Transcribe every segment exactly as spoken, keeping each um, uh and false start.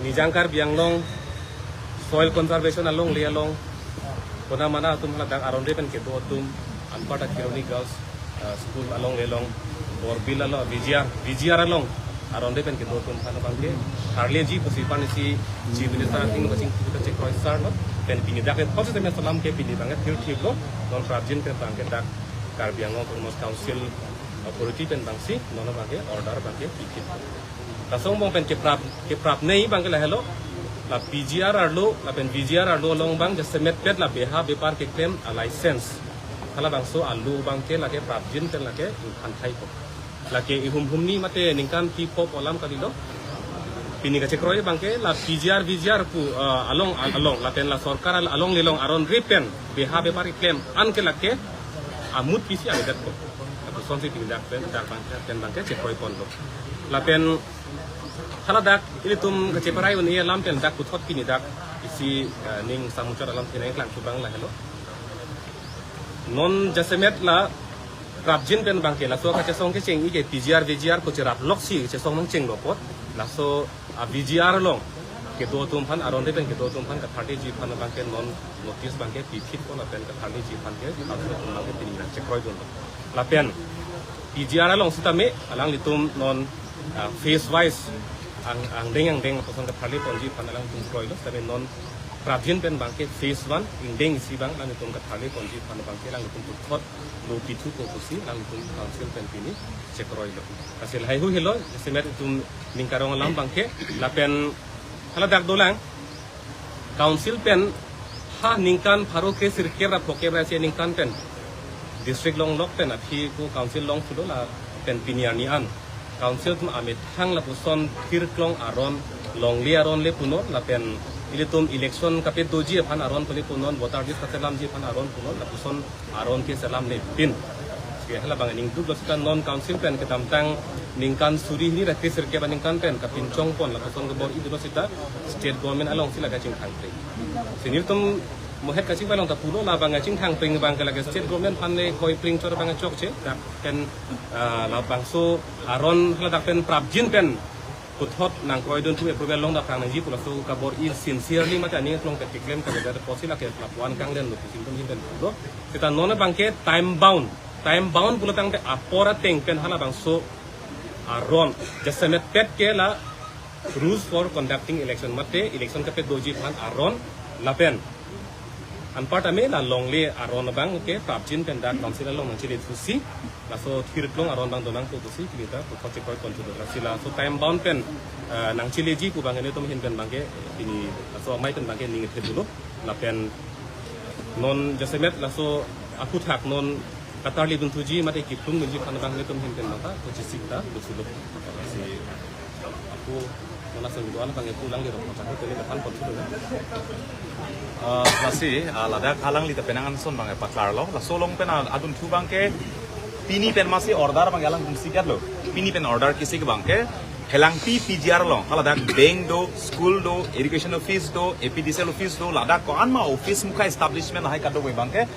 Nijang Karbi Anglong soil conservation alongle along, kona mana atum haladak aron re pen kedo atum, anparta Kheroni Girls, uh, School alongle along, Borbil along, V G R, V G R along aron re pen kedo atum aphan abangke tharleji pusi aphan isi Chief Minister ahin kachingki kachekroi sar lo, pen pini dak le thotsi tame salam ke pini abangke thirthip lo, non prapjin pen abangke dak Karbi Anglong Autonomous Council authority pen abangsi non abangke order abangke piphit. Laso angbong pen keprap, keprap nei abangke lahelo, la P G R arlo, lapen V G R arlo along abang jasemet pet la beha bepar keklem a license, halabangso arlo abangke lake prapjin pen lake ingkhan thai ko. Lake ihum humni mate ningkan phli pho alam kalilo. Pini kachekroi abangke la P G R, V G R pu, uh, along, along, lapen la sorkar al-, alongle along aron re pen beha bepar keklem an ke lake amut pisi avedet ko. Lapusonsi pini dak pen, dak abangke, pen abangke chekroi ponlo. Lapen haladak ilitum kacheparai un-e alam pen dak puthot pini dak isi, eh, ning samuchot alam thinai klang chubang lahelo. Non jasemet la prapjin pen abangke laso kachesong kecheng-i ke P G R, V G R ko cherap loksi kachesong nangchenglo apot, laso a V G R along kedo atum aphan, aron re pen kedo atum aphan katharleji aphan abangke non notice abangke piphit ko lapen katharleji aphan ke, laso atum abangke pini nangchekroidunlo. Lapen P G R along sitame alanglitum non, ah, phase wise ang, angdeng angdeng lapuson katharle ponji aphan alangtum kroilo, sitame non prapjin pen abangke phase one ingdeng isi abang alanglitum katharle ponji aphan abangke alanglitum puthot lo pithu ko pusi alanglitum council pen pini chekroilo. Lasi lahai hu helo, jasemet itum ning karong alam abangke, lapen haladak dolang, council pen ha ningkan pharo kre sirkep ra phokep ra isi aningkan pen district longlok pen aphi ko council longthulo lapen pini arni an council atum amethang lapuson thirklong aron, longle aron le punon, lapen ilitum election kapedoji aphan aron pale punon, voter list kaselamji aphan aron punon, lapuson aron ke selamlepin. Ke halabang aning duklo sita non council pen kedamtang ningkan suri hini ra kre sirkep aningkan pen kapinchong pon lapuson kebor-i dolo sita state government alongsi la kachingthang pring. Si nelitum mohet kachingvai along ta pulo, labang kachingthang pring abangke lake state government aphan le koi pring chor abang chokche, dak pen, ah, labangso aron haladak pen prapjin pen puthot nangkroidun thu approval long dak prang nangji pu laso kabor-i sincerely mate aning aklong pen keklem kabe dak pusi lake lapuan kanglen lo pusi nelitum ahin pen pulo. Sita non abangke time bound, time bound pulo tangte apor ateng pen halabangso aron jasemet pet ke la rules for conducting election mate election kapedoji aphan aron lapen anparta me la longle aron abangke prapjin pen dak council along nangchele thusi laso thirklong aron abang donang ko pusi pini ta puthot chekroi ponchelo. Lasi laso time bound pen, eh, nangcheleji pu abang nelitum ahin pen abangke pini laso amei pen abangke ning thedulo lapen non jasemet laso aphuthak non katharledun thuji mate kiplung dunji aphan abang nelitum ahin pen mata ko chisik ta duthulo. Lasi apo mana sengduan abangke pulang di rok mata ko tele depan ponchelo. Ah, lasi, ah, ladak alangli ta penang anson abangke paklarlo. Laso along pen, ah, adunthu abangke pini pen masi order abangke alang tum sikatlo. Pini pen order kisik abangke Phelangpi P G R along, haladak bank do, school do, education office do, A P D C L office do, ladak ko-an ma office mukha establishment lahai kadokave abangke,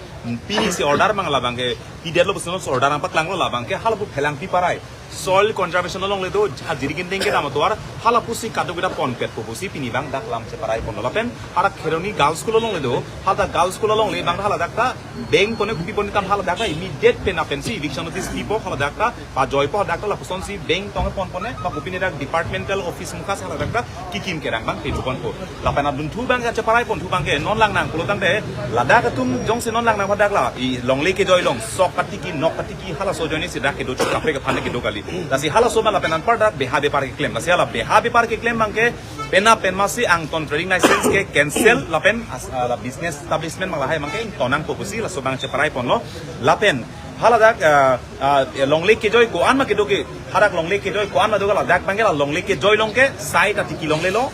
pini si order abang labangke, pidetlo puson order nangpaklanglo labangke, halapu Phelangpi parai soil conservation alongle do, ha Jirikindeng kedam atovar, halapusi kadokave ta ponpet po pusi pini abang dak lam cheparai ponlo lapen, haladak Kheroni Girls School alongle do, haladak Girls School alongle abang haladak ta bank pone kopi pone tam haladak ta immediate pen apensi eviction notice pipo haladak ta, pajoipo haladak ta lapusonsi bank tong pon pone, ma kopi ne dak departmental office mukha si haladak ta kikim kerang abang peju ponpo. Lapen adunthu abang kacheparai ponthu abangke non langnang pulo tangte ladak atum jongsi non langnang hadak la, i longle kejoi along, sok katiki, nok katiki, halaso ajoine si dak kedo chot kaprek aphan kedo kali. Lasi halaso ma lapen anparta beha bepar keklem. Lasi hala beha bepar keklem abangke penap pen masi angton trading license ke cancel lapen as-, ah, la business establishment abang lahai abangke ington nangpo pusi laso abang cheparai ponlo. Lapen haladak, ah, ah, longle kejoi ko-an ma kedo ke, hadak longle kejoi ko-an ma do ke ladak abangke la longle kejoi along ke sai ta tiki longle lo,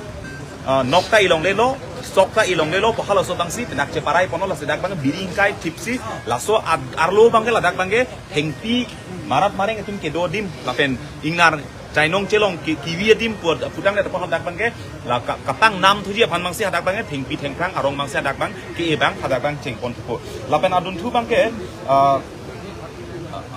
ah, nok ta ilongle lo, sok ta ilongle lo, pu halaso abangsi dak cheparai ponlo. Lasi dak abang biri ingkai thipsi laso ad-, arlo abangke ladak abangke thengpi marat mareng atum kedo adim lapen ingnar chainong chelong ki-, kivi adim pu-, putangte apot hadak abangke la ka-, kapang nam thuji aphan abangsi hadak abangke thengpi thengphrang arong abangsi hadak abang ke-e abang hadak abang cheng ponthupo. Lapen adunthu abangke, ah,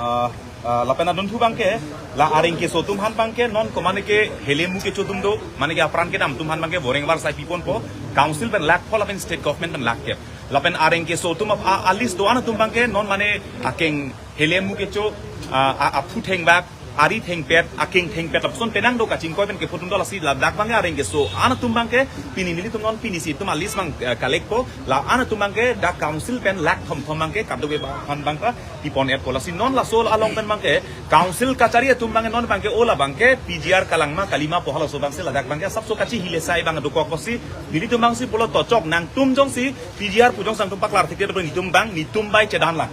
ah, Ah, lapen adunthu abangke, la areng keso atum aphan abangke, non komane ke helemu kecho atum do, mane ke apran kedam atum aphan abangke, voreng varsai piponpo, council pen lakh pho lapen state government pen lakh kep. Lapen areng keso atum ap-, a, a list do-an atum abangke, non mane akeng helemu kecho, ah, a, aphu thengvak, ari thengpet, akeng thengpet, lapuson penang do kachingkoi pen kepho atum do lasi ladak abangke areng keso-an atum abangke, pini nelitum non pini si itum a list abang, eh, collect po, la-an atum abangke, dak council pen lakh thom thom abangke, kadokave aphan abangta, pipon-etpo lasi non laso along pen abangke council kachari atum abangke non abangke ola abangke P G R kalang ma kali ma pu halaso abangsi ladak abangke asapso kachihile sai abang dokok pusi nelitum abangsi pulo tochok nangtum jongsi P G R pu jongsi nangtum paklar thekte pu nelitum abang nelitum bai chedan lang.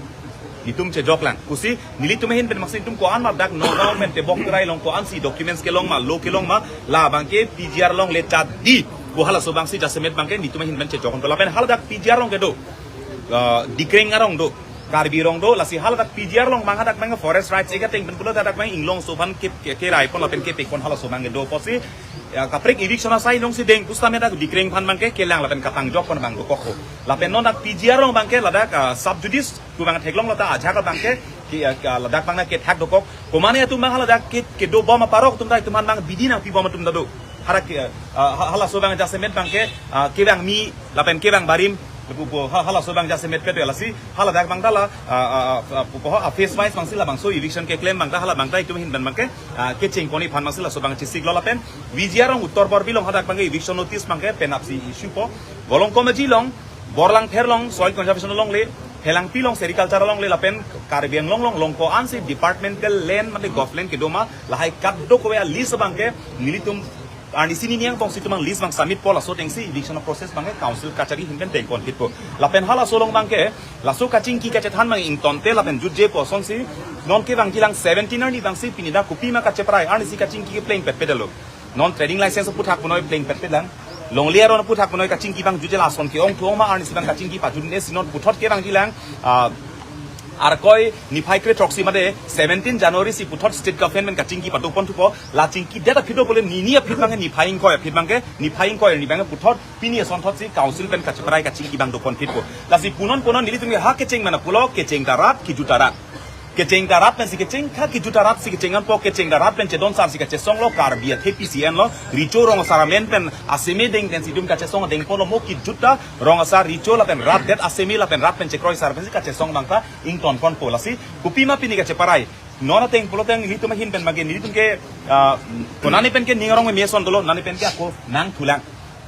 Nelitum chejok lang. Pusi nelitum ahin pen abangsi nelitum ko-an ma dak Nagaon pen tebok terai along ko-ansi documents kelong ma law kelong ma la abangke P G R along le chat di pu halaso abangsi jasemet abangke nelitum ahin pen chejok. Lapen haladak P G R along kedo. Ah, Dikreng arong do, Karbi arong do, lasi haladak P G R along abang hadak abang forest rights ega teng pen pulo hadak abang inglongso aphan ke, ke, kerai pon lapen kepek pon halaso abang do pusi, ya, kaprek eviction asai jongsi deng pusitame dak Dikreng aphan abangke kelang lapen kapangjok pon abang dokok ho. Lapen non dak P G R along abangke ladak, ah, sub judice pu abang theklonglo ta ajak abangke, ke, ah, ladak abang kethak dokok. Komane atum abang haladak ke, kedo bom aparok atum ta itum aphan abang bidi nangpi bom atum ta do. Hadak ke, ah, ha-, halaso abang jasemet abangke, ah, kevang mi lapen kevang barim, pu, pu, ha-, halaso abang jasemet pet lasi, haladak abang ta la, ah, ah, ah, pu, pu, ha, phase wise abangsi labangso eviction keklem abang ta, hala abang ta itum ahin pen abangke, ah, kecheng pon aphan abangsi laso abang chesiklo lapen, V G R along Uttar Borbil along hadak abangke eviction notice abangke penapsi issue po, Volongkom Aji along, Borlangpher along, soil conservation along le, Phelangpi along, sericulture along le lapen, Karbi Anglong along, along ko-ansi departmental land mate government kedo ma, lahai kadokave a list abangke, nelitum arnisi nini angbongsi itum abang list abang submit po laso atengsi eviction process abangke council kachari ahin pen dengpon hitpo. Lapen halaso along abangke, laso kachingki kachethan abang ingtonte lapen jutje pu asonsi, non kevangji lang seventeen arni abangsi pini dak kopima kacheprai arnisi kachingki kepleng petpet lo. Non trading license aphuthak punoi pleng petpet lang. Longle aron aphuthak punoi kachingki abang jutje lason ke-ong thu-ong ma arnisi abang kachingki pajutne si non puthot kevangji lang, ah, Arkoi niphai kre throksi mate seventeen January si puthot state government kachingki pado pon thupo, la chingki det aphi do pule nini aphi abangke niphai ingkoi aphi abangke niphai ingkoi arni abangke puthot pini asonthotsi council pen kacheprai kachingki abang do pon phitpo. Lasi punon punon nelitum ke ha kecheng mana pulo kecheng ta rat kijut ta rat. Kecheng ta rat pensi kecheng, ha kijut ta ratsi kecheng anpo, kecheng ta rat pen chedon sar si kachesonglo, Karbi athe P C N lo, Recho Rong Asar amen pen aseme deng pensi itum kachesong dengponlo mo kijut ta, Rong Asar Recho lapen rat det aseme lapen rat pen chekroi sar pensi kachesong abang ta ington ponpo lasi, kopima pini kacheparai. Non ateng pulo teng nelitum ahin pen abangke nelitum ke, ah, konane pen ke ning arong meme ason dolo, nane pen ke ako nangthulang.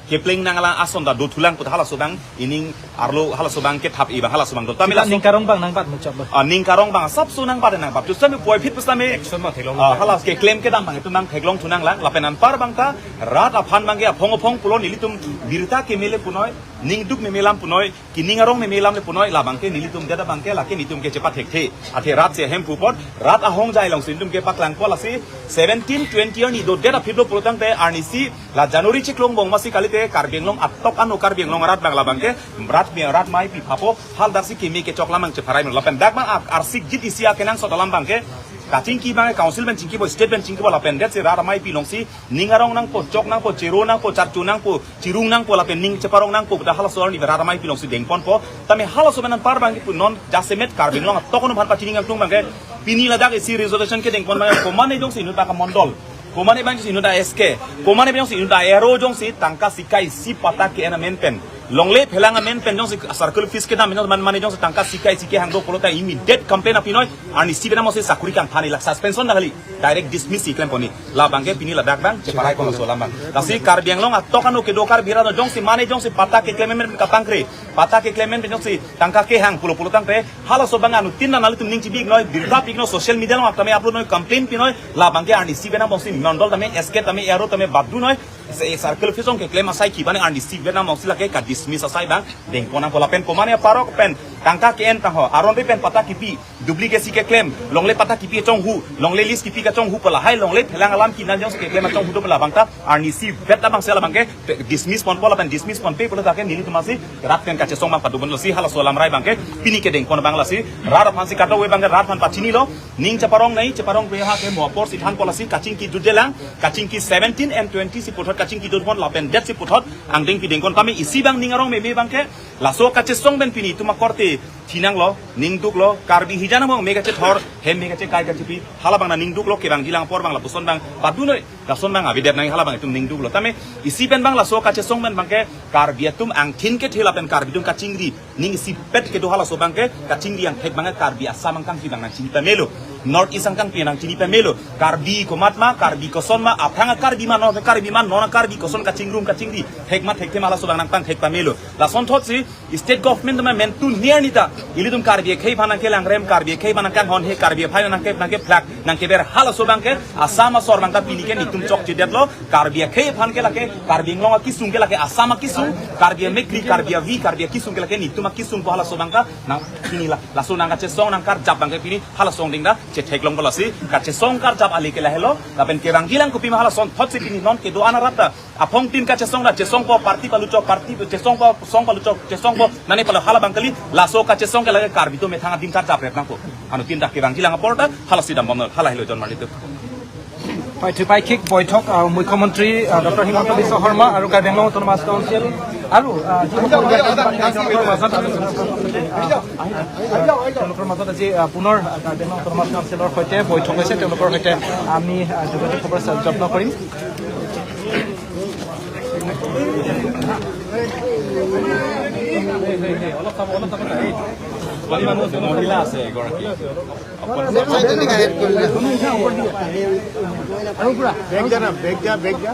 Kepleng nanglang ason ta dothulang pu ta halaso abang ining arlo halaso abang kethap-i abang halaso abang do. Tame Kita laso ning karong abang nangbat muchot lo. Ah, ning karong abang asapso nangbat nangbat. Pusitame puvoiphit pusitame. Action ma theklong ah, lang. Hala keklem kedam abang itum nangtheklong thu nanglang. Lapen anpar abang ta rat aphan abangke aphong aphong pulo nelitum birta kemele punoi, ning duk meme alam punoi, kining arong meme alam le punoi, la abangke nelitum det abangke lake nelitum ke chepathekthe. Athe rat si ahemphu apot, rat ahongjai alongsi nelitum kepaklangpo lasi seventeen twenty arni do det aphi lo pulo tangte arnisi la January chiklo angbong masi kalite Karbi Anglong atok ano Karbi Anglong arat abang la abangke rat me rat maipi phapo, haladak si keme kechok alam abang chepharai lo lapen dak abang ak-, arsik jit isi akenangsot alam abangke kachingki abang council pen chingkipo, state pen chingkipo lapen det si rat maipi alongsi ning arong nangpo, chok nangpo, chero nangpo, charcho nangpo, chirung nangpo lapen ning cheparong nangpo pu ta halaso arni rat maipi alongsi dengponpo. Tame halaso pen anpar abangke pu non jasemet Karbi Anglong atok ano aphan pachini nangtung abangke pini ladak isi reservation kedengpon abangke komane jongsi inut aka mondol, komane abang jongsi inut a S K, komane abang jongsi inut a R O jongsi tangka sika isi patta ke-en amen pen, longle phelang amen pen jongsi circle office kedam jongsi man mane jongsi tangka sika isi kehang do pulo ta immediate complaint apinoi, arnisi penang mosi sakuri kangthan-i lak suspension dak kali. Direct dismiss si klem pon-i. La abangke pini ladak abang cheparai kono so alam abang. Lasi Karbi Anglong atok ano kedo Karbi arat jongsi mane jongsi patta keklem amen kapangkre. Patta keklem amen pen jongsi tangka kehang pulo pulo tangte halaso abang anuttin nanglitum ning chibi-iknoi, birta pi-iknoi, social media along tame upload noi, complain pinoi, la abangke arnisi penang mosi mondol tame, S K tame, R O tame badunoi, se circle office along keklem asai kiban arnisi penang mosi lake ka dismiss asai abang dengpon nangpo lapen komane aparok pen tangka ke-en tangho, aron pen patta kipi, duplicate si keklem, longle patta kipi achonghu, longle lease kipi kachonghu pu lahai longle phelang alam kinan jongsi keklem achonghu do pu la abang ta, arnisi vet abangsi la abangke dismiss ponpo lapen dismiss ponpe pulo tangte nelitum asi rat pen kachesong abang padobom lasi halaso alam rai abangke pini kedengpon abang lasi rat aphansi kadokave abangke rat aphan pachinilo, ning cheparong nai, cheparong pe ha ke mo apor si thanpo lasi kachingki jutje lang, kachingki seventeen and twenty si puthot kachingki jutpon lapen det si puthot angdeng pidengpon tame isi abang ning arong meme abangke laso kachesong pen pini itum akorte Thinanglo, ningduklo, Karbi hijan among me kachethor, hem me kachekai kachepi, hala abang nangduklo, kevangjilang apor abang lapuson abang padunoi, lason abang avedet nang hala abang itum ningduklo. Tame isi pen abang laso kachesong pen abangke Karbi atum angthin kethe lapen Karbi atum kachingri, ning isipet kedo halaso abangke kachingri angthek abangke Karbi Assam angkangpi abang nangchini pamelo, North East angkangpi nangchini pamelo, Karbi komatma, Karbi kosonma, aphrang a-Karbi ma, non Karbi ma, non a-Karbi koson kachingrum kachingri, thekma thekthe ma laso abang nangpangthek pamelo. Lasonthotsi state government atum amen tu niar nita ilitum Karbi akhei aphan nangkelangrem, Karbi akhei aphan nangkanghon he, Karbi akhei aphan nangke nangkeplak nangkeber halaso abangke Assam asor abangke pini ke netum chokchedetlo. Karbi akhei aphan ke lake Karbi Anglong akisung ke lake Assam akisung, Karbi amekri, Karbi avi, Karbi akisung ke lake netum akisung pu halaso abangke nang pini la laso nangkachesong nangkarjap abangke pini halaso angdeng ta chetheklongpo. Lasi kachesong karjap ale ke lahelo, lapen kevangjilang kopima halasonthotsi pini non kedo-an arat ta aphongtin kachesong ta chesongpo, party paluchok, party chesongpo, song paluchok, chesongpo, nani palo hala abang kali, laso kachesong ke lake Karbi atum methang adim karjaprep nangpo. Anuttin ta kevangjilang apor ta halasi dambomnoi, hala helo jon marli tu. Pai thupai khik boithok, ah, Mukhyamantri, ah, Doctor Himanta Biswa Sarma aru Karbi Anglong Autonomous Council aru, ah, তেওঁলোকৰ মাজত, ah, তেওঁলোকৰ মাজত আজি, ah, পুনৰ, ah, Karbi Anglong Autonomous Councilৰ সৈতে বৈঠক হৈছে। তেওঁলোকৰ সৈতে আমি, ah, যোগাযোগ খবৰ যত্ন কৰিম। মহিলা আছে এগৰাকী। বেগ যা না, বেগ যা, বেগ যা।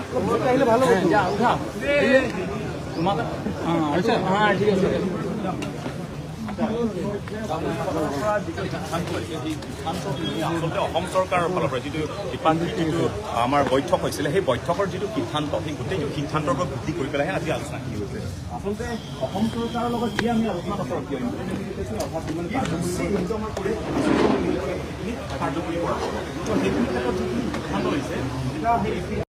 আচলতে অসম চৰকাৰৰ ফালৰ পৰা যিটো দ্বিপাক্ষিক যিটো আমাৰ বৈঠক হৈছিলে, সেই বৈঠকৰ যিটো সিদ্ধান্ত, সেই গোটেইটো সিদ্ধান্তৰ ওপৰত ভিত্তি কৰি পেলাইহে আজি আলোচনাখিনি হৈছে। আচলতে অসম চৰকাৰৰ লগত যি আমি আলোচনা নকৰোঁ কিয়, অৰ্থাৎ যিমান কাৰ্যসূচী আমাৰ কৰে, কাৰ্যকৰী কৰা হ'ব। তো সেইটো ক্ষেত্ৰত যিখিনি সিদ্ধান্ত লৈছে, এতিয়া সেই